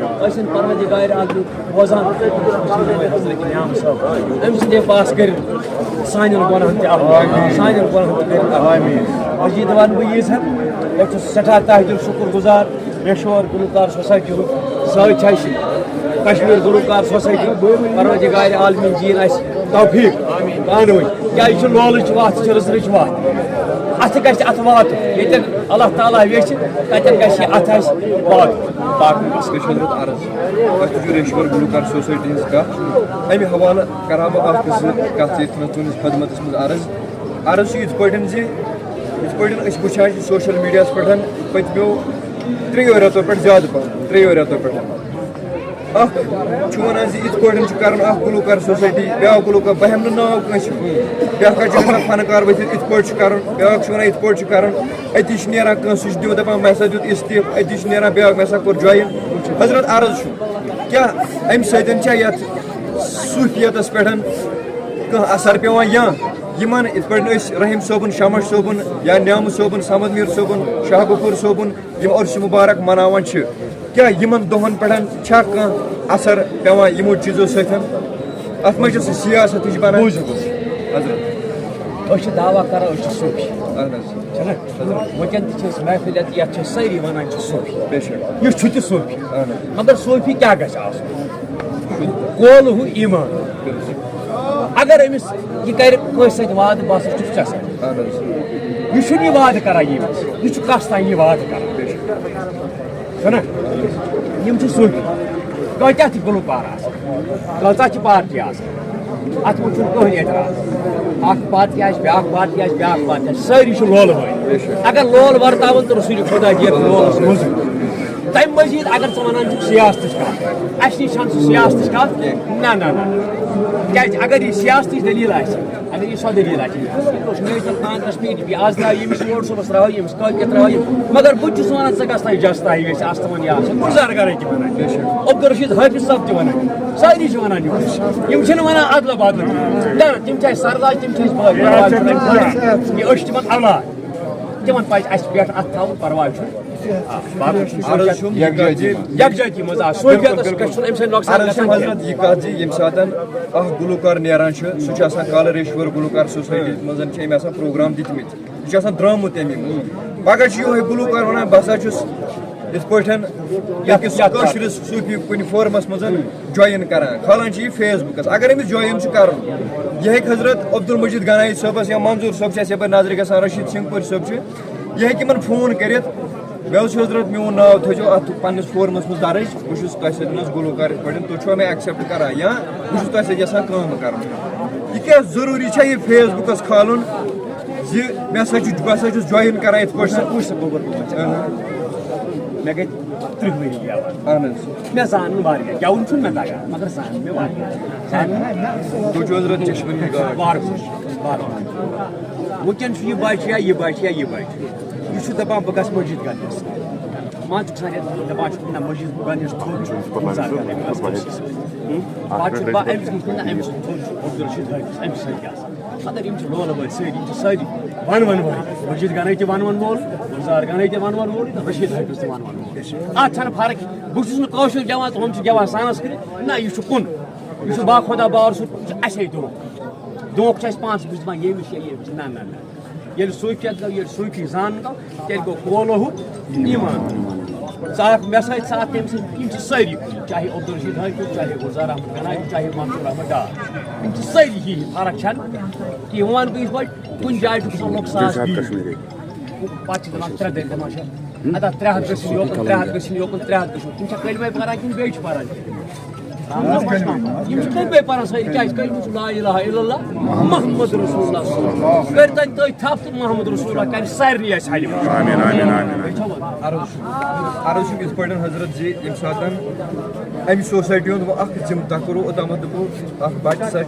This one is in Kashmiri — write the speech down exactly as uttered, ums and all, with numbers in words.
أسۍ چھِنہٕ پروردگار عالمُک روزان، أسۍ چھِنہٕ یِمے حضرت نیام صٲب، أمۍ سٕنٛدے پاس کٔرِتھ سانٮ۪ن گۄناہَن تہِ عفو، سانٮ۪ن گۄناہَن تہِ کٔرِتھ عفو۔ مجید وَنہٕ بہٕ ییٖژ ہن، أسۍ چھِ سٮ۪ٹھاہ تَہہِ دِل شُکُر گُزار پیشور گلوکار سوسایٹی ہُنٛد۔ سۭتۍ چھِ اَسہِ کشمیر گلوکار سوسایٹی، پروردگار عالمین دِیِن اَسہِ توفیق پانہٕ ؤنۍ۔ کیٛازِ یہِ چھِ لولٕچ وَتھ، یہِ چھِ رٕژرٕچ وَتھ، اَتھٕ گژھِ اَتھٕ واتُن۔ ییٚتٮ۪ن اللہ تعالیٰ یژھِ، تَتٮ۪ن گژھِ یہِ اَتھٕ اَسہِ واتُن۔ باقٕے بس۔ مےٚ چھُ حضرت عرض، تۄہہِ تہِ چھُو ریشور گلوکار سوسایٹی ہٕنٛز کَتھ، اَمہِ حوالہٕ کَرٕ ہا بہٕ اَکھ زٕ کَتھ ییٚتہِ تُہٕنٛدِس خدمتَس منٛز عرض۔ عرض چھُ یِتھ پٲٹھۍ زِ یِتھ پٲٹھۍ أسۍ وٕچھان چھِ سوشل میٖڈیاہَس پٮ۪ٹھ پٔتمیو ترٛیٚیو رٮ۪تو پٮ۪ٹھ، زیادٕ پَہَم ترٛیٚیو رٮ۪تو پٮ۪ٹھ، اَکھ چھُ وَنان زِ یِتھ پٲٹھۍ چھُ کَرُن اَکھ گُلوکار سوسایٹی، بیٛاکھ گُلوکار، بہٕ ہٮ۪مہٕ نہٕ ناو کٲنٛسہِ ہُنٛد، بیٛاکھ چھُ گژھان فنکار ؤتھِتھ یِتھ پٲٹھۍ چھُ کَرُن، بیٛاکھ چھُ وَنان یِتھ پٲٹھۍ چھُ کَرُن، أتی چھُ نیران کٲنٛسہِ، سُہ چھُ دِوان دَپان مےٚ ہسا دیُت اِستِف، أتی چھُ نیران بیٛاکھ مےٚ ہسا کوٚر جویِن۔ حضرت عرض چھُ، کیٛاہ اَمہِ سۭتۍ چھا یَتھ صوٗفیتَس پٮ۪ٹھ کانٛہہ اثر پٮ۪وان؟ یا یِمن یِتھ پٲٹھۍ أسۍ رحیم صٲبُن، شمس صٲبُن یا نیامہٕ صٲبُن، صمد میٖر صٲبُن، شاہ غفور صٲبُن، یِم عرس مبارک مناوان چھِ، کیٛاہ یِمن دۄہن پٮ۪ٹھ چھا کانٛہہ اثر پٮ۪وان یِمو چیٖزو سۭتۍ؟ اَتھ منٛز چھِ سُہ سیاست ہِش بنان۔ بوٗزِو۔ حضرت۔ أسۍ چھِ دعویٰ کران، أسۍ چھِ صوٗفی۔ اہن حظ۔ چھُنہ؟ حضرت۔ وٕنکٮ۪ن تہِ چھِ أسۍ محفِل یَتھ، یَتھ چھِ سٲری وَنان چھِ صوٗفی۔ بے شک۔ یہِ چھُ تہِ صوٗفی۔ اہن حظ۔ مگر صوٗفی کیٛاہ گژھِ آسُن؟ قول ہُہ ایمان۔ اگر أمِس یہِ کرِ کٲنٛسہِ سۭتۍ وعدٕ، بہٕ ہسا چھُس ژےٚ سۭتۍ۔ اہن حظ۔ یہِ چھُنہٕ یہِ وعدٕ کران ییٚمِس، یہِ چھُ کس تام یہِ وعدٕ کران۔ بے شک۔ چھُنہ؟ یِم چھِ صوٗفی۔ کۭتیٛاہ تہِ گُلوکار آسَن، کۭژاہ تہِ پارٹی آسَن، اَتھ منٛز چھُنہٕ کٕہٕنۍ اعتراض۔ اَکھ پارٹی آسہِ، بیٛاکھ پارٹی آسہِ، بیٛاکھ پارٹی آسہِ، سٲری چھِ لولہٕ وٲلۍ۔ اگر لول ورتاوَن تہٕ رسول خدا دِیَکھ لولَس منٛز۔ تَمہِ مٔزیٖد اگر ژٕ وَنان چھُکھ سیاستٕچ کَتھ، اَسہِ نِش چھَنہٕ سُہ سیاستٕچ کَتھ کینٛہہ۔ نہ، نہ، نہ، نہ۔ کیٛازِ اگر یہِ سیاستٕچ دٔلیٖل آسہِ، اگر یہِ سۄ دٔلیٖل آسہِ، یہِ اوس national Congress P D P, آز درٛاو ییٚمِس ووٹ، صُبحس ترٛاوو ییٚمِس، کٲلۍ کٮ۪تھ ترٛاوو ییٚمِس۔ مگر بہٕ تہِ چھُس وَنان، ژٕ گژھ تَے جَستا ہِوۍ، ییٚتہِ چھِ آستہٕ وَن یہِ آسان، گُلزار گرے تہِ وَنان۔ بے شک۔ عبدالرشید حٲفظ صٲب تہِ وَنان، سٲری چھِ وَنان یِہوٚے۔ یِم چھِنہٕ وَنان اَدلہٕ بدلہٕ کینٛہہ۔ نہ، نہ، تِم چھِ اَسہِ سردار، تِم چھِ اَسہِ بٲے، پَرواے چھُنہٕ۔ یہِ أسۍ چھِ تِمَن اَولاد، تِمَن پَزِ اَسہِ پٮ۪ٹھ اَتھٕ تھاوُن، پَرواے چھُنہٕ۔ آ، باقٕے چھُنہٕ عرض چھُم یہِ کَتھ زِ یَکجٲہتی منٛز، آ، صوٗفیتَس بِلکُل، بِلکُل۔ گژھِ چھُنہٕ أمۍ سۭتۍ نۄقصان عرض گژھان چھُم کینٛہہ۔ حضرت یہِ کَتھ زِ ییٚمہِ ساتَن اَکھ گُلوکار نیران چھُ، سُہ چھُ آسان کالہٕ ریشور گُلوکار سوسایٹی منٛز چھِ أمۍ آسان پروگرام دِتمٕتۍ، یہِ چھُ آسان درٛامُت تَمی منٛز۔ پَگاہ چھُ یِہوٚے گُلوکار وَنان، بہٕ ہسا چھُس یِتھ پٲٹھۍ یَتھ، أکِس یَتھ کٲشرِس صوٗفی کُنہِ فورمَس منٛز جویِن کران، کھالان چھِ یہِ فیس بُکَس۔ اگر أمِس جویِن چھُ کَرُن، یہِ ہیٚکہِ حضرت عبدالمجید گنایی صٲبَس یا منظوٗر صٲب چھِ اَسہِ یَپٲرۍ نظرِ گژھان، رشیٖد سِنگھ پوٗرۍ صٲب چھِ، یہِ ہیٚکہِ یِمَن فون کٔرِتھ، مےٚ اوس حضرت، میون ناو تھٲیزیو اَتھ پنٛنِس فورمَس منٛز درٕج، بہٕ چھُس تۄہہِ سۭتۍ حظ گُلوکار یِتھ پٲٹھۍ، تُہۍ چھُوا مےٚ ایکسیپٹ کران یا بہٕ چھُس تۄہہِ سۭتۍ یَژھان کٲم کَرُن؟ یہِ کیٛاہ ضروٗری چھا یہِ فیس بُکَس کھالُن زِ مےٚ ہسا چھُ، بہٕ ہسا چھُس جویِن کران یِتھ پٲٹھۍ سُہ؟ وٕچھ سا گوٚبُر پٲٹھۍ۔ اہن۔ مےٚ گٔے تٕرٛہ ؤری گٮ۪وان۔ اہن حظ۔ مےٚ زانُن واریاہ، گٮ۪وُن چھُنہٕ مےٚ تَگان، مگر زانُن مےٚ واریاہ۔ زانُن۔ تُہۍ چھِو حضرت چشمہٕ نگار؟ وارٕ وارٕ، وارٕ وارٕ۔ وٕنکٮ۪ن چھُ یہِ بچہِ یا یہِ بچہِ یا یہِ بچہِ، یہِ چھُ دَپان بہٕ گژھٕ مٔسجِد گنٛڈنَس۔ مان ژٕ کھسان یَتھ دَپان چھُ نہ مٔسجِد گنٛڈنَس تھوٚد چھُ، اِنسان گژھِ۔ پَتہٕ چھُ با-، أمِس نِش نہ أمِس تھوٚد چھُ عبدالرشیٖد حٲفظ، أمِس سۭتۍ کیٛاہ آسان؟ مگر یِم چھِ لولہٕ وٲلۍ سٲری، یِم چھِ سٲری وَنہٕ وَنہٕ وٲلۍ۔ مٔسجِد گنٛڈَے تہِ وَنہٕ وَنہٕ وول، گُلزار گنٛڈَے تہِ وَنہٕ وَنہٕ وول، تہٕ رشیٖد حٲفظ تہِ وَنہٕ وَنہٕ وول۔ اَتھ چھَنہٕ فرق۔ بہٕ چھُس نہٕ کٲشُر گٮ۪وان تہٕ ہُم چھِ گٮ۪وان سنسکرت۔ نہ، یہِ چھُ کُن۔ یہِ چھُ باخۄدا باورسُد، یہِ چھُ اَسے دھوکہٕ۔ دھوکہٕ چھُ اَسہِ پانَس، بہٕ چھُس دَپان ییٚمِس یا ییٚمِس۔ نہ، نہ، نہ۔ ییٚلہِ صوٗفیت گوٚو، ییٚلہِ صوٗفی زان گوٚو، تیٚلہِ گوٚو قولہُ ایمان۔ ژٕ اَکھ مےٚ سۭتۍ، ژٕ اَکھ تٔمۍ سۭتۍ، یِم چھِ سٲری کُنہِ، چاہے عبدالرشیٖد حٲفظ، چاہے گُلزار احمد گنایی، چاہے منصور احمد ڈار، یِم چھِ سٲری ہی، فرق چھَنہٕ کِہیٖنۍ۔ وۄنۍ وَنہٕ بہٕ یِتھ پٲٹھۍ، کُنہِ جایہِ چھُ گژھان لُکھ ساس بیٖڑ۔ پَتہٕ چھِ دَپان ترٛےٚ دٔلۍ دَپان چھِ، اَدا ترٛےٚ ہَتھ گٔژھِنۍ یوکُن، ترٛےٚ ہَتھ گٔژھِنۍ یوکُن، ترٛےٚ ہَتھ گٔژھِنۍ۔ تِم چھا کلمَے پَران کِنہٕ بیٚیہِ چھِ پَران؟ یِم چھِ کلمَے پَران سٲری، کیٛازِ؟ کلمہٕ چھُ لا الہ الا اللہ محمد رسول اللہ صلی اللہ علیہ وسلم۔ کٔرۍ تَتہِ تٔتھۍ تھَپھ تہٕ محمد رسول اللہ کَرِ سارنٕے اَسہِ حلِم۔ آمین، آمین، آمین، آمین۔ عرض چھُ، عرض چھُم یِتھ پٲٹھۍ حضرت زِ ییٚمہِ ساتَن اَمہِ سوسایٹی ہُنٛد وۄنۍ اَکھ ذِمہٕ دار کوٚروٕ اوٚتامَتھ دوٚپُو اَکھ بَچہٕ سا